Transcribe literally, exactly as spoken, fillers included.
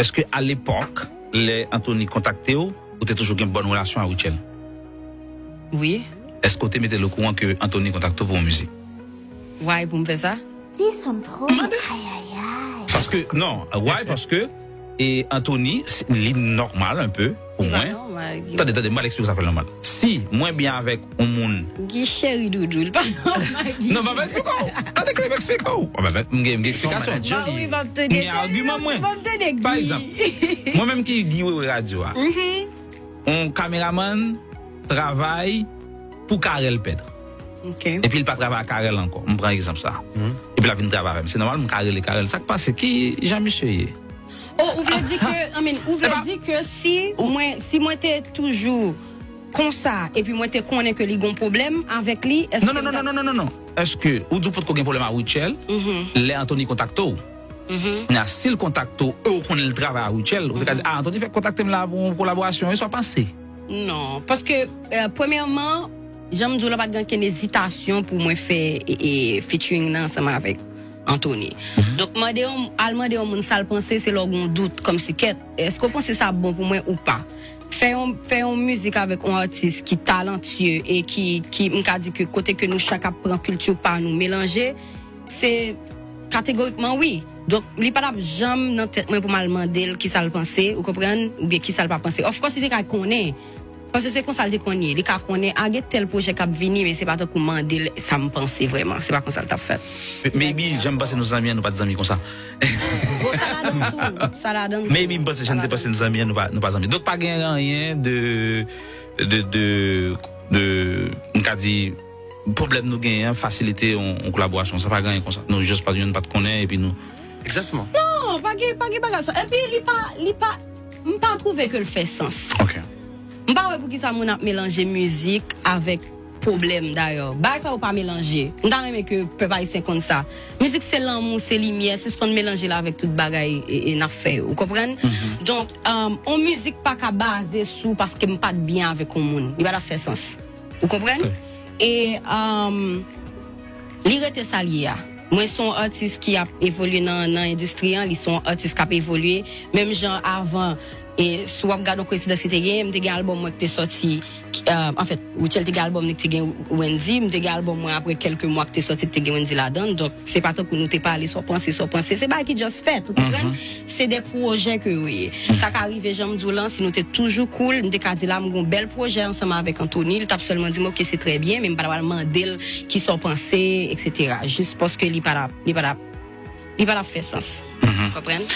Èske alepòk, lè Anthony kontakte w, ou te toujou gen bòn relasyon a Rutshelle? Wi. Èske w te mete l okouran ke Anthony kontakte w pou yon mizik? Why pou m fè sa? Dis un pro. Mande. Ay, ay, ay. Paske, non, why? Paske e Anthony, se- li nòmal un peu pou Li pa mwen. Nòmal, li- Tande, tande, mwen eksplike sa fè nòmal. Si mwen byen avèk yon moun, Guy cheri doudou, li pa nòmal. non, mwen eksplike w. Tande ke mwen eksplike w. Mwen gen, mwen gen eksplikasyon. Ba wi, m ap tande. Mwen gen agiman mwen. M ap tande Guy. Pa egzanp, mwen menm ki Guy Wewe radyo a. Yon kameramann travay pou Carel Pedre. Ok. Epi l pa travay ak Carel ankò. M pran egzanp sa. Epi l ap vin travay avè m. Se nòmal, m ka rele Carel. Sa k pase? Ki jan misye ye? Oh, ou vle di ke, I mean, ou vle di ke si mwen, si mwen te toujou konsa, epi mwen te konnen ke li gon pwoblèm avèk li, èske Non, non, non, non, non, non, non, non. Èske ou di w potko gen pwoblèm a Rutshelle? Lè Anthony kontakte w, na si l kontakte w, e ou konnen l travay a Rutshelle, ou te ka di, ah, Anthony fèk kontakte m la pou yon kolaborasyon, e sa w panse? Non, paske, euh, premyèman, jan m di w la, pa t gen okenn ezitasyon pou mwen fè e, e, featuring nan ansanm avèk Anthony. Donk, mande yon, al mande yon moun sa l panse, se lè w gen yon dout, kòmsi kèt, èske w panse sa ap bon pou mwen ou pa? Fè yon, fè yon mizik avèk yon atis ki talantye e ki, ki, m ka di ke kote ke nou chak ap pran kilti pa nou melanje, se kategorikman wi. Donk, li pa t ap janm nan tèt mwen pou m al mande l kisa l panse, ou konprann, oubyen kisa l pa panse. Of course, li te ka konnen. Paske se konsa l te konn ye. Li ka konnen, a, gen tèl pwojè k ap vini, men se pa tankou mande l sa m panse vrèman. Se pa konsa l t ap fèt. Maybe, jan m panse nou zanmi an, nou pa t zanmi konsa. Bon, sa ladan tou. Sa ladan tou. Maybe, m panse, jan m te panse nou zanmi an, nou pa, nou pa zanmi. Donk, pa gen anyen de, de, de, de, m ka di, pwoblèm nou genyen an fasilite yon, yon kolaborasyon. Sa pa gen anyen konsa. Nou jis pa, youn pa t konnen, epi nou. Exactement. Non, pa gen, pa gen bagay sa. Epi li pa, li pa, m pa twouve ke l fè sans. Ok. M pa wè poukisa moun ap melanje mizik avèk pwoblèm dayè. Bagay sa yo pa melanje. M ta renmen ke pèp ayisyen konn sa. Mizik se lanmou, se limyè, sispann melanje l avèk tout bagay e, e n ap fè yo. Ou konprann? Donk, um, on mizik pa ka baze sou paske m pa t byen avèk on moun. Li pa t ap fè sans. Ou konprann? E um, li rete sa l ye a. Mwen se yon atis ki ap evolye nan, nan endistri an, li se yon atis k ap evolye. Menm jan avan, e si w ap gade yon koinsidans ki te genyen, m te gen albòm mwen ki te sòti, ki, euh, anfèt, Rutshelle te gen albòm li ki te gen Wendy, m te gen albòm mwen apre kèlke mwa ki te sòti ki te gen Wendy ladan l. Donk, se pa tankou nou te pale sa w panse, sa w panse. Se bagay ki just fèt, ou konprann? Se de pwojè ke yo ye. Sa ka rive, jan m di w lan, si nou te toujou cool, m te ka di la, m gon bèl pwojè ansanm avèk Anthony, li t ap sèlman di m, ok, se trè byen, men m pa t ap al mande l kisa w panse, et cetera. Jis paske li pa t ap, li pa t ap, li pa t ap fè sans. Konprann?